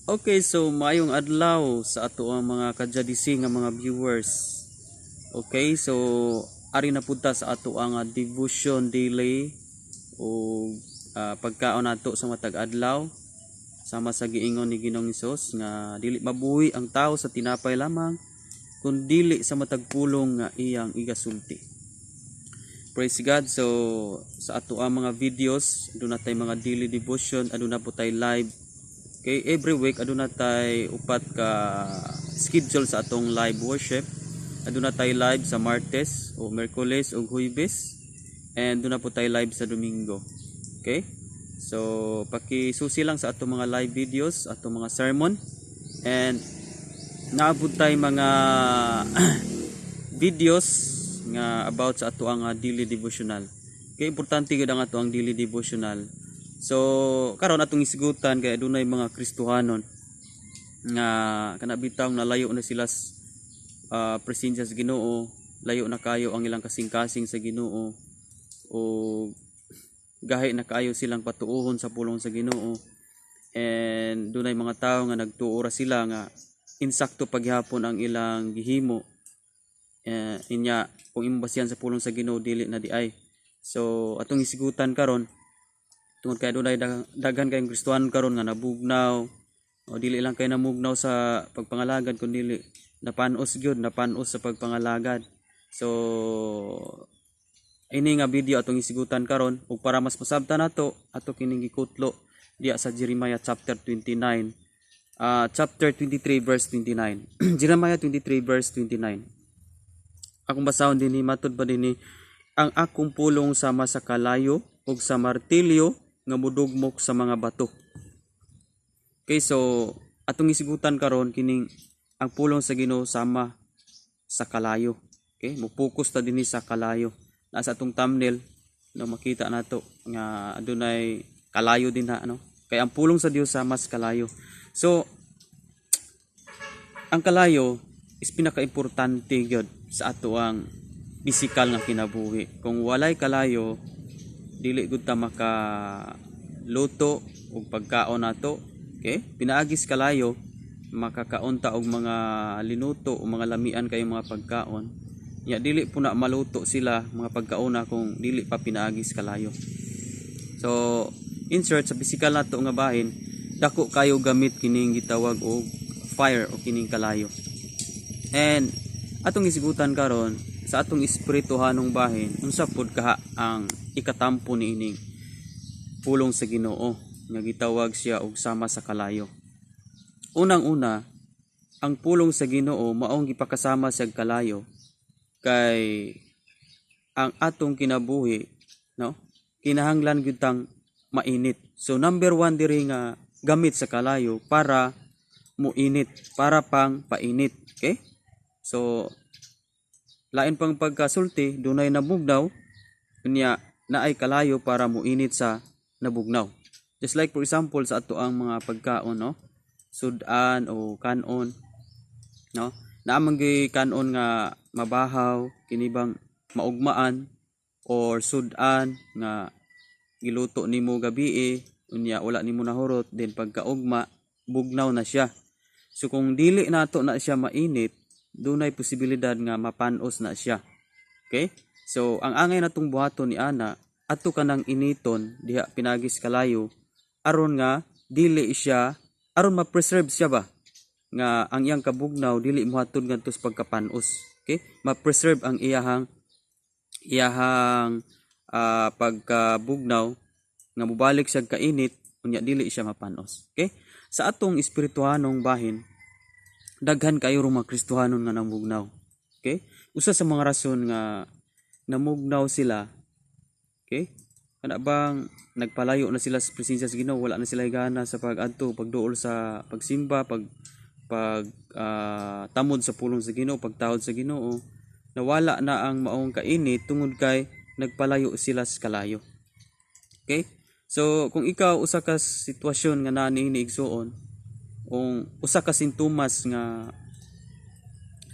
Okay, so maayong adlaw sa ato ang mga kajadisi nga mga viewers. Okay, so ari na pud ta sa ato ang devotion daily o pagkaon nato sa matag adlaw, sama sa giingon ni Ginoong Hesus nga dili mabuhi ang tao sa tinapay lamang kun dili sa matag pulong nga iyang igasulti. Praise God. So sa ato ang mga videos, aduna tay mga daily devotion, aduna po tay live. Okay, every week aduna tay upat ka schedule sa atong live worship. Aduna tay live sa Martes o Miyerkules o Huwebes and aduna po tay live sa Domingo. Okay? So pakisusi lang sa atong mga live videos, atong mga sermon, and naabot tay mga videos nga about sa ato ang daily devotional. Kay importante gyud ang ato ang daily devotional. So karon atong isgutan kay adunay mga Kristohanon nga kana bitaw nalayo na sila sa presensya sa Ginoo, layo na kayo ang ilang kasing-kasing sa Ginoo o gahi na kaayo silang patuohon sa pulong sa Ginoo, and dunay mga tawo nga nagtuo ra sila nga insakto paghapon ang ilang gihimo, inya kung imong basihan sa pulong sa Ginoo, dili na di ay. So atong isigutan karon tungod kay adunay daghan kayong Kristohanon karon nga nabugnaw o dili lang kay namugnaw sa pagpangalagad kun dili napanos gyud, napanos sa pagpangalagad. So ini nga video atong isigutan karon ug para mas masabtan nato, ato kining gikutlo diya sa Jeremiah chapter 29, chapter 23 verse 29, Jeremiah 23 verse 29. Akong basahon dinhi, matud pa dinhi, "Ang akong pulong sama sa kalayo ug sa martilyo nga mudugmok sa mga bato." Okay, so atong isigutan karon kining ang pulong sa Ginoo sama sa kalayo. Okay, mo-focus ta dinhi sa kalayo. Nasa atong thumbnail no, makita nato nga adunay kalayo din ha, no. Kay ang pulong sa Dios sama sa kalayo. So ang kalayo is pinaka-importante gyud sa ato ang pisikal nga kinabuhi. Kung walay kalayo, dili gud ta maka luto og pagkaon nato. Okay? Pinaagis kalayo, makakaon ta og mga linuto o mga lamian kay mga pagkaon. Ya dili po na maluto sila mga pagkaona kung dili pa pinaagis kalayo. So, in short, sa pisikal nato nga bahin, dako kayo gamit kining gitawag og fire o kining kalayo. And atong isigutan karon sa atong espirituhanong bahin, unsa pud kaha ang ikatampo niining pulong sa Ginoo nga gitawag siya og sama sa kalayo? Unang-una, ang pulong sa Ginoo maong gipakasama siya kalayo kay ang atong kinabuhi, no, kinahanglan gyud tang mainit. So number one diri nga gamit sa kalayo para muinit, para pang painit. Okay? So lain pang pagkasulti, dunay nabugnaw, unya naay kalayo para muinit sa nabugnaw. Just like for example sa ato ang mga pagkaon, no, sudan o kanon, no, naa man gyud kanon nga mabahaw, kini bang maugmaan or sudan nga giluto nimo gabi, unya wala nimo nahurot, then pagkaugma bugnaw na siya. So kung dili nato na siya mainit, dunay posibilidad nga mapanos na siya. Okay? So ang angay natong buhaton ni ana, ato kanang initon diha pinagis kalayo aron nga dili siya, aron ma-preserve siya ba nga ang iyang kabugnaw dili mohatod ngadto sa pagkapanos. Okay? Ma-preserve ang iyahang pagkabugnaw nga mobalik siya kainit, unya dili siya mapanos. Okay? Sa atong espirituhanong bahin, daghan kayo rong mga Kristohanon nga namugnaw. Okay? Usa sa mga rason nga namugnaw sila, okay? Kana bang nagpalayo na sila sa presensya sa Ginoo, wala na sila gana sa pag-adto, pagduol sa pagsimba, pag pag tamod sa pulong sa Ginoo, pagtahod sa Ginoo, nawala na ang maong kainit tungod kay nagpalayo sila sa kalayo. Okay? So, kung ikaw usa ka sitwasyon nga naa niini, igsuon, kung usa ka sintomas nga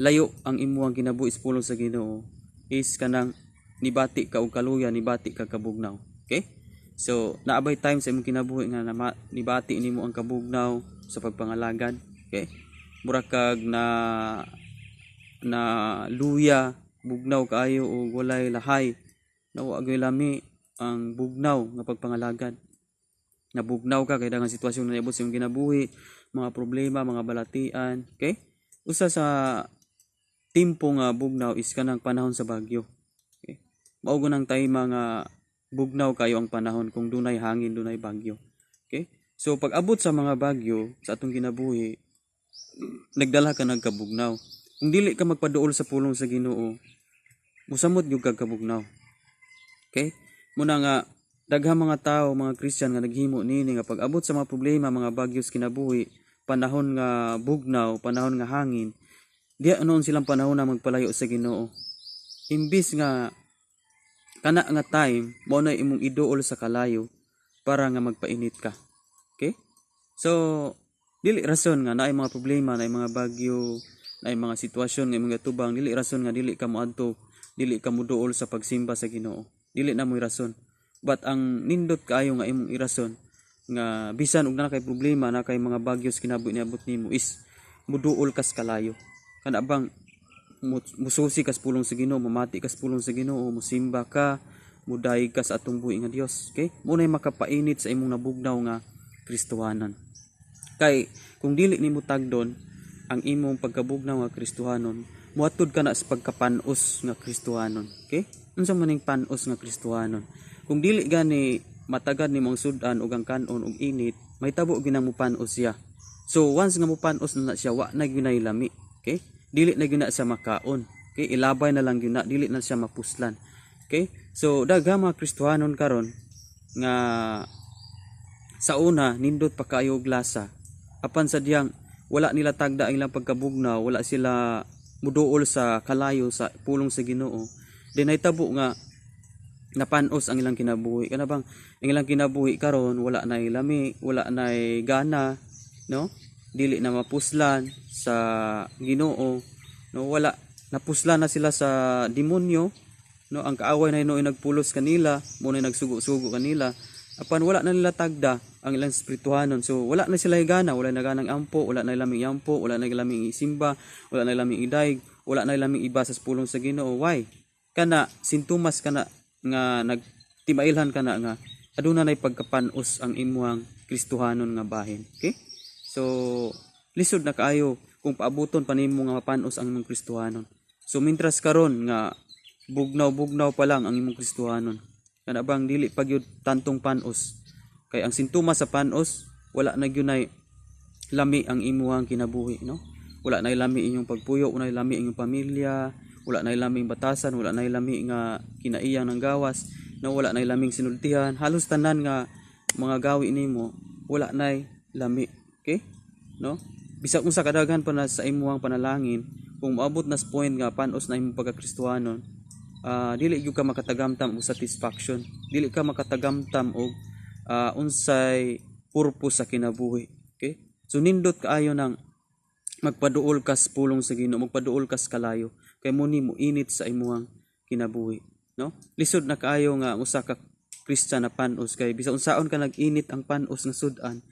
layo ang imuhang kinabuhi sa pulong sa Ginoo is kanang nibati ka og kaluya, nibati ka kabugnaw. Okay? So, naa bay time sa imong kinabuhi nga nibati nimo ang kabugnaw sa pagpangalagad? Okay? Mura kag na na luya, bugnaw kaayo o walay lahay. Nawa gyud lami ang bugnaw nga pagpangalagad. Nabugnaw ka kay daghang sitwasyon na niabot sa imong kinabuhi, mga problema, mga balatian, okay? Usa sa timpo nga bugnaw is kanang panahon sa bagyo. Okay? Mao nang time nga bugnaw kayo ang panahon kung dunay hangin, dunay bagyo. Okay? So pag abot sa mga bagyo sa atong kinabuhi, nagdala ka nagkabugnaw. Kung dili ka magpaduol sa pulong sa Ginoo, musamot gyud kag kabugnaw. Okay? Muna nga daghang mga tao, mga Christian nga naghimo niini nga pag abot sa mga problema, mga bagyo sa kinabuhi, panahon nga bugnaw, panahon nga hangin, diya noon silang panahon na magpalayo sa Ginoo. Imbis nga kana nga time mao na imong iduol sa kalayo para nga magpainit ka. Okay? So dili rason nga naay mga problema, naay mga bagyo, naay mga sitwasyon nga imong gatubang, dili rason nga dili ka moadto, dili ka moduol sa pagsimba sa Ginoo. Dili na mo'y rason. But ang nindot kaayo nga imong irason nga bisan og naa kay problema, naa kay mga bagyo sa kinabuhi niabot nimo, is muduol kas kalayo. Kana bang mususi kas pulong sa Ginoo, mamati kas pulong sa Ginoo, musimba ka, mudayeg ka sa atong buhi nga Dios. Okay? Mo nay makapainit sa imong nabugnaw nga Kristohanan. Kay kung dili nimo tagdon ang imong pagkabugnaw nga Kristohanon, muatod ka na sa pagkapanos nga Kristohanon. Okay? Unsa man ning panos nga Kristohanon? Kung dili gani matagad nimo ang sud-an ug ang kanon og init, mahitabo gyud nang mupanos siya. So once nga mupanos na siya, wa na gyud lami. Okay? Dili na gyud na siya makaon. Okay? Ilabay na lang gyud na, dili na siya mapuslan. Okay? So daghang mga Kristohanon karon nga sa una nindot pa kaayo og lasa. Apan sa diyang wala nila tagda ang ilang pagkabugnaw, wala sila muduol sa kalayo sa pulong sa Ginoo. Then nahitabo nga napanos ang ilang kinabuhi. Kana bang ang ilang kinabuhi karon wala na lami, wala na gana, no? Dili na mapuslan sa Ginoo, no? Wala, napuslan na sila sa demonyo, no? Ang kaaway na Ginoo nagpulos kanila, mo na nagsugo-sugo kanila. Apan wala na nila tagda ang ilang espirituhanon. So wala na sila gana, wala na ganang ampo, wala na laming ampo, wala na laming isimba, wala na laming idayeg, wala na laming ibasa sa pulong sa Ginoo. Why? Kana sintomas kana nga nagtimailhan kana nga aduna nay pagkapanos ang imuhang Kristohanon nga bahin. Okay? So lisod na kaayo kung paabuton pa nimo nga mapanos ang imong Kristohanon. So mintras karon nga bugnaw-bugnaw pa lang ang imong Kristohanon. Kana bang dili pa gyud tantong panos. Kay ang sintomas sa panos, wala na gyud nay lami ang imuhang kinabuhi, no? Wala na lami inyong pagpuyo, wala na lami inyong pamilya, wala na laming batasan, wala na lami nga kinaiyang ng gawas, no? Wala na laming sinultihan, halos tanan nga mga gawi nimo wala na lami. Okay? No? Bisag unsa kadaghan pa na sa imuhang panalangin, kung moabot na sa point nga panos na imong pagkakristohanon, dili gyud ka makatagamtam og satisfaction, dili ka makatagamtam og unsay purpose sa kinabuhi. Okay? So nindot kaayo nang magpaduol kas pulong sa Ginoo, magpaduol kas kalayo kay mo ni mo init sa imuhang kinabuhi, no? Lisod na kaayo nga ang usa ka Christian na panos kay bisan unsaon ka nag-init ang panos nga sud-an,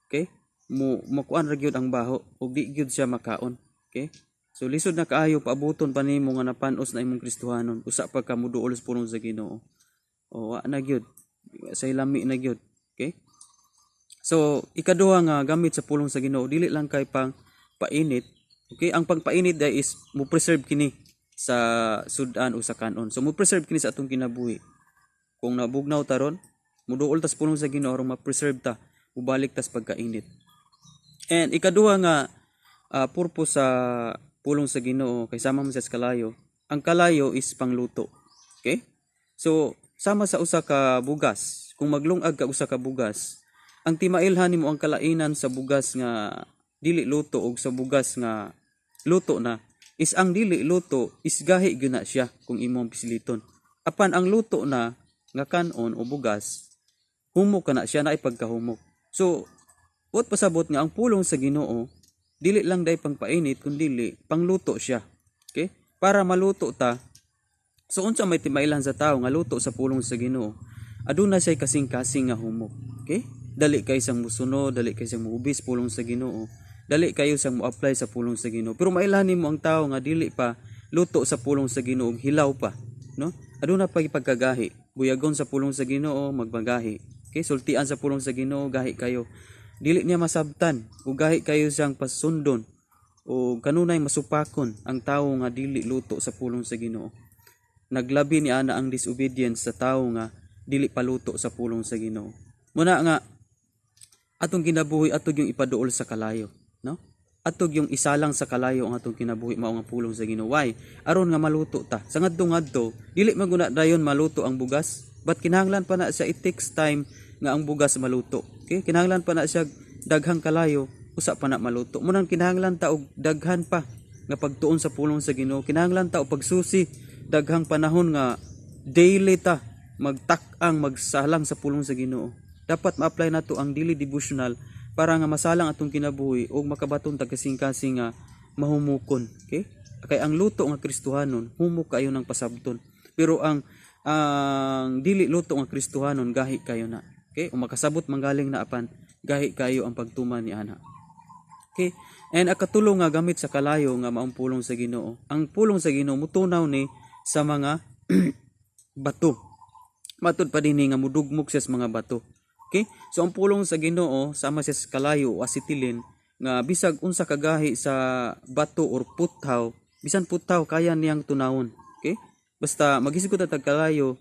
okay? Mo makuan ra gyud ang baho ug di gyud siya makaon. Okay? So lisod na kaayo paabuton pa nimo nga napanos na imong Kristohanon usa pa ka moduol sa pulong sa Ginoo. O wa na gyud sa lami na gyud. Okay? So ikaduha nga gamit sa pulong sa Ginoo, dili lang kay pang painit. Okay, ang pagpainit dai is mo preserve kini sa sud-an o sa kanon. So mo preserve kini sa atong kinabuhi. Kung nabugnaw taron, muduol tas pulong sa Ginoo aron ma-preserve ta, mubalik tas pagkainit. And ikaduha nga purpose sa pulong sa Ginoo kay sama man sa kalayo. Ang kalayo is pangluto. Okay? So sama sa usa ka bugas, kung maglungag ka usa ka bugas, ang timailhan nimo ang kalainan sa bugas nga dili luto og sa bugas nga luto na is ang dili luto is gahi gyud na siya kung imong pisliton. Apan ang luto na nga kanon o bugas, humok ka na siya na ipagkahumok. So, buot pasabot nga ang pulong sa Ginoo dili lang day pangpainit kundi pangluto siya. Okay? Para maluto ta. So unsa may timailan sa tao nga luto sa pulong sa Ginoo? aduna siya kasing-kasing nga humok. Okay? Dali kay siyang musunod, dali kay siyang muobey sa pulong sa Ginoo. Dali kayo siyang mo-apply sa pulong sa Ginoo. Pero mailhan nimo ang tao nga dili pa luto sa pulong sa Ginoo, hilaw pa, no? Aduna pa pagkagahi. Buyagon sa pulong sa Ginoo, magbagahi. Okay, sultian sa pulong sa Ginoo, gahi kayo. Dili niya masabtan ug gahi kayo siyang pasundon o kanunay masupakon ang tawo nga dili luto sa pulong sa Ginoo. Naglabi ni ana ang disobedience sa tawo nga dili paluto sa pulong sa Ginoo. Muna nga atong kinabuhi ato yung ipaduol sa kalayo, no? Ato yung isalang sa kalayo ang atong kinabuhi, mao nga pulong sa Ginoo. Why? Aron nga maluto ta. Sa ngadto-ngadto, dili man guna dayon maluto ang bugas. But kinahanglan pa na siya, it takes time nga ang bugas maluto. Okay? Kinahanglan pa na siya daghang kalayo usa pa na maluto. Munang kinahanglan ta og daghan pa nga pagtuon sa pulong sa Ginoo. Kinahanglan ta og pagsusi daghang panahon nga daily ta magtak-ang magsalang sa pulong sa Ginoo. Dapat ma-apply nato ang daily devotional para nga masalang atong kinabuhi ug makabaton tag kasing-kasing nga mahumukon. Okay? Kay ang luto nga Kristohanon, humok kayo ng pasabton. Pero ang dili luto nga Kristohanon, gahi kayo na. Okay? O makasabot manggaling na, apan gahi kayo ang pagtuman ni ana. Okay? And ang katulong nga gamit sa kalayo nga maong pulong sa Ginoo. Ang pulong sa Ginoo mutunaw ni sa mga bato. Matud pa dinhi nga mudugmok siya sa mga bato. Okay? So ang pulong sa Ginoo sama siya sa kalayo o acetylene nga bisag unsa kagahi sa bato or puthaw, bisan puthaw kaya niyang tunawon. Okay? Basta maghisgot ta tag kalayo,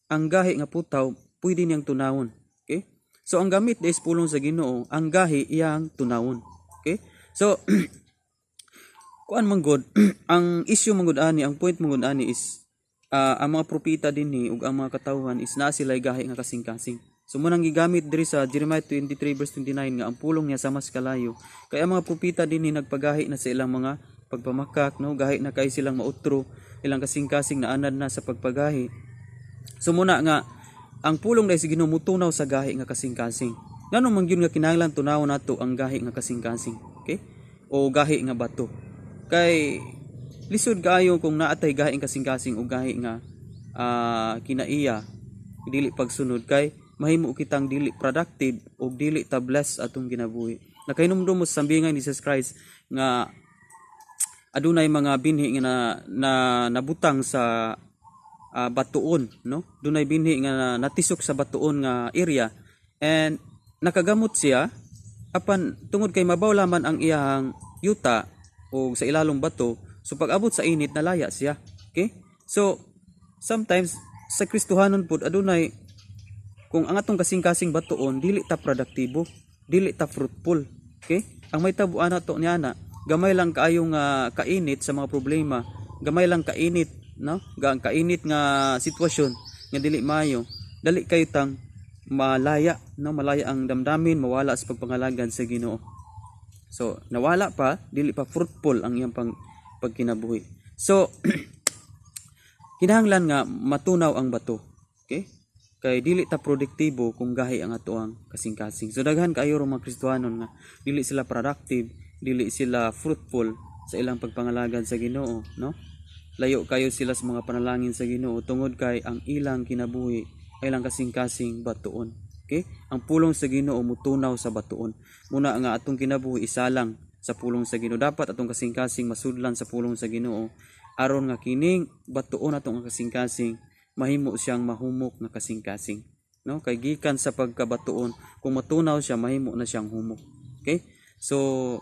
ang gahi nga puthaw pwede niyang tunawon. Okay? So ang gamit is pulong sa Ginoo, ang gahi iyang tunawon. Okay? So kuan man gud, ang issue man gud ani, ang point man gud ani is ang mga propeta dinhi ug ang mga katawhan is naa sila gahi nga kasing-kasing. So mo nang gigamit diri sa Jeremiah 23 verse 29 nga ang pulong niya sama sa kalayo. Kaya ang mga propeta dinhi nagpagahi na sa ilang mga pagpamakak, no, gahi na kay silang mautro, ilang kasing-kasing na anad na sa pagpagahi. So muna nga ang pulong dahil sa Ginoo mutunaw sa gahi nga kasing-kasing. Ngano man gyud nga kinahanglan tunawon nato ang gahi nga kasing-kasing, okay? O gahi nga bato. Kay lisod kaayo kung naatay gahi nga kasing-kasing o gahi nga kinaiya dili pagsunod, kay mahimo kitang dili productive o dili ta bless atong kinabuhi. Nakahinumdum mo sa sambingay ni Jesus Christ nga adunay mga binhi nga na nabutang sa batuon, no? Dunay binhi nga natisok sa batuon nga area and nakagamot siya, apan tungod kay mabaw laman ang iyang yuta o sa ilalong bato, so pag abot sa init nalaya siya. Okay? So sometimes sa Kristohanon pud adunay kung ang atong kasing-kasing batuon, dili ta produktibo, dili ta fruitful. Okay? Ang may tabuan nato niya na gamay lang kaayo nga kainit sa mga problema, gamay lang kainit, no? Gang kainit nga sitwasyon nga dili maayo, dali kayo tang malaya, no? Malaya ang damdamin, mawala sa pagpangalagad sa Ginoo. So, nawala pa, dili pa fruitful ang iyang pagkinabuhi. So, kinahanglan nga matunaw ang bato. Okay? Kay dili ta produktibo kung gahi ang atoang kasing-kasing. So daghan kaayo ro mga Kristohanon nga dili sila productive, dili sila fruitful sa ilang pagpangalagad sa Ginoo, no? Layo kayo sila sa mga panalangin sa Ginoo tungod kay ang ilang kinabuhi ay ilang kasing-kasing batuon. Okay? Ang pulong sa Ginoo mutunaw sa batuon. Muna nga atong kinabuhi isalang sa pulong sa Ginoo. Dapat atong kasing-kasing masudlan sa pulong sa Ginoo aron nga kining batuon atong kasing-kasing mahimo siyang mahumok nga kasing-kasing, no? Kay gikan sa pagkabatuon, kung matunaw siya, mahimo na siyang humok. Okay? So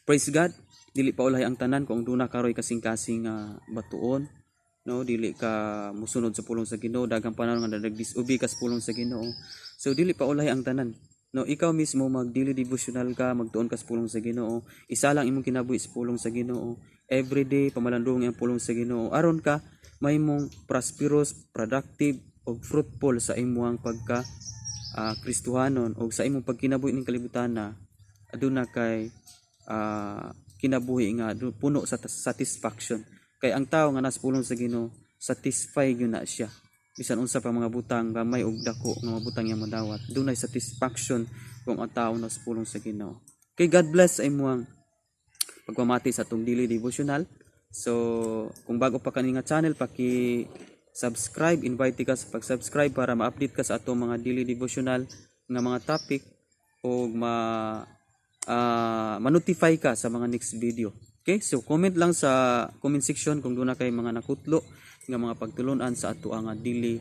praise God, dili pa ulahi ang tanan kung duna karoy kasing-kasing nga batuon, no? Dili ka musunod sa pulong sa Ginoo, daghang panahon nga nagdisobey ka sa pulong sa Ginoo. So dili pa ulahi ang tanan, no? Ikaw mismo mag daily devotional ka, magtuon ka sa pulong sa Ginoo, isa lang imong kinabuhi sa pulong sa Ginoo everyday, pamalandong ang pulong sa Ginoo aron ka mahimong prosperous, productive ug fruitful sa imong pagka Kristohanon o sa imong pagkinabuhi ning kalibutan na aduna kay kinabuhi nga puno sa satisfaction. Kay ang tao nga nasa pulong sa Ginoo, satisfy gyud na siya bisan unsa pa mga butang, gamay og dako nga mga butang iyang madawat, dunay satisfaction kung ang tao nasa pulong sa Ginoo. Kay God bless sa imong pagpamati sa atong daily devotional. So kung bago pa kani nga channel, paki Subscribe, invite ka sa pag-subscribe para ma-update ka sa atong mga daily devotional nga mga topic o ma-notify ka sa mga next video. Okay? So comment lang sa comment section kung duna kay mga nakutlo nga mga pagtulunan sa ato nga daily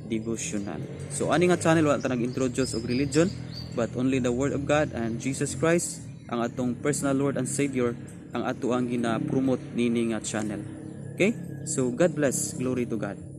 devotional. So ani nga channel, wala ta nag-introduce og religion but only the word of God and Jesus Christ, ang atong personal Lord and Savior, ang ato ang gina-promote nini nga channel. Okay? So God bless. Glory to God.